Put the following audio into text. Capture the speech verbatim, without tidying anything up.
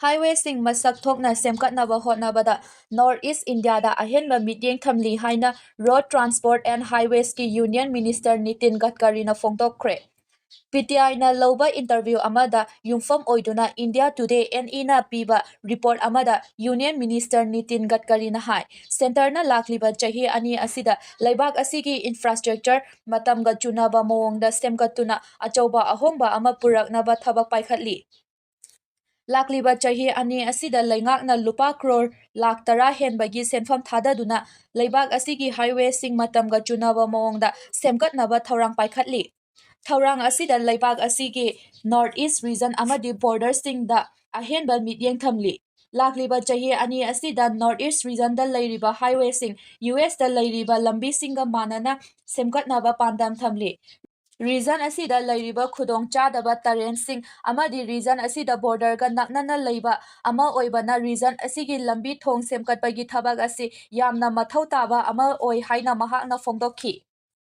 Highwayꯁꯤꯡ ꯃꯁꯛ ꯊꯣꯛꯅ ꯁꯦꯝꯒꯠꯅꯕ ꯍꯣꯠꯅꯕꯗ North East Indiaꯗ ꯑꯍꯦꯟꯕ ꯃꯤꯠꯌꯦꯡ ꯊꯝꯂꯤ ꯍꯥꯏꯅ Road Transport and Highwaysꯀꯤ Union Minister Nitin ꯒꯗꯀꯔꯤꯅ ꯐꯣꯡꯗꯣꯛꯈ꯭ꯔꯦ꯫ ꯄꯤꯇꯤꯑꯥꯏꯅ ꯂꯧꯕ interview ꯑꯃꯗ ꯌꯨꯝꯐꯝ ꯑꯣꯏꯗꯨꯅ India Today NEꯅ ꯄꯤꯕ report ꯑꯃꯗ Union Minister ꯅꯤꯇꯤꯟ ꯒꯗꯀꯔꯤꯅ ꯍꯥꯏ, centreꯅ ꯂꯥꯛꯂꯤꯕ ꯆꯍꯤ ꯑꯅꯤ ꯑꯁꯤꯗ ꯂꯩꯕꯥꯛ ꯑꯁꯤꯒꯤ infrastructure ꯃꯇꯝꯒ ꯆꯨꯅꯕ ꯃꯑꯣꯡꯗ ꯁꯦꯝꯒꯠꯇꯨꯅ ꯑꯆꯧꯕ ꯑꯍꯣꯡꯕ ꯑꯃ ꯄꯨꯔꯛꯅꯕ ꯊꯕꯛ ꯄꯥꯏꯈꯠꯂꯤ꯫ ꯂꯥꯛꯂꯤꯕ ꯆꯍꯤ ꯑꯅꯤ ꯑꯁꯤꯗ ꯂꯩꯉꯥꯛꯅ ꯂꯨꯄꯥ ꯀ꯭ꯔꯣꯔ ꯂꯥꯈ ꯇꯔꯥ ꯍꯦꯟꯕꯒꯤ ꯁꯦꯟꯐꯝ ꯊꯥꯗꯗꯨꯅ ꯂꯩꯕꯥꯛ ꯑꯁꯤꯒꯤ highwayꯁꯤꯡ ꯃꯇꯝꯒ ꯆꯨꯅꯕ ꯃꯑꯣꯡꯗ ꯁꯦꯝꯒꯠꯅꯕ ꯊꯧꯔꯥꯡ ꯄꯥꯏꯈꯠꯂꯤ꯫ ꯊꯧꯔꯥꯡ ꯑꯁꯤꯗ ꯂꯩꯕꯥꯛ ꯑꯁꯤꯒꯤ North East region ꯑꯃꯗꯤ borderꯁꯤꯡꯗ ꯑꯍꯦꯟꯕ ꯃꯤꯠꯌꯦꯡ ꯊꯝꯂꯤ꯫ ꯂꯥꯛꯂꯤꯕ ꯆꯍꯤ ꯑꯅꯤ ꯑꯁꯤꯗ North East regionꯗ ꯂꯩꯔꯤꯕ highwayꯁꯤꯡ USꯇ ꯂꯩꯔꯤꯕ ꯂꯝꯕꯤꯁꯤꯡꯒ ꯃꯥꯟꯅꯅ ꯁꯦꯝꯒꯠꯅꯕ ꯄꯥꯟꯗꯝ ꯊꯝꯂꯤ꯫ Region ꯑꯁꯤꯗ ꯂꯩꯔꯤꯕ ꯈꯨꯗꯣꯡ ꯆꯥꯗꯕ ꯇꯔꯦꯟꯁꯤꯡ ꯑꯃꯗꯤ region ꯑꯁꯤꯗ borderꯒ ꯅꯛꯅꯅ ꯂꯩꯕ ꯑꯃ ꯑꯣꯏꯕꯅ region ꯑꯁꯤꯒꯤ ꯂꯝꯕꯤ ꯊꯣꯡ ꯁꯦꯝꯒꯠꯄꯒꯤ ꯊꯕꯛ ꯑꯁꯤ ꯌꯥꯝꯅ ꯃꯊꯧ ꯇꯥꯕ ꯑꯃ ꯑꯣꯏ ꯍꯥꯏꯅ ꯃꯍꯥꯛꯅ ꯐꯣꯡꯗꯣꯛꯈꯤ꯫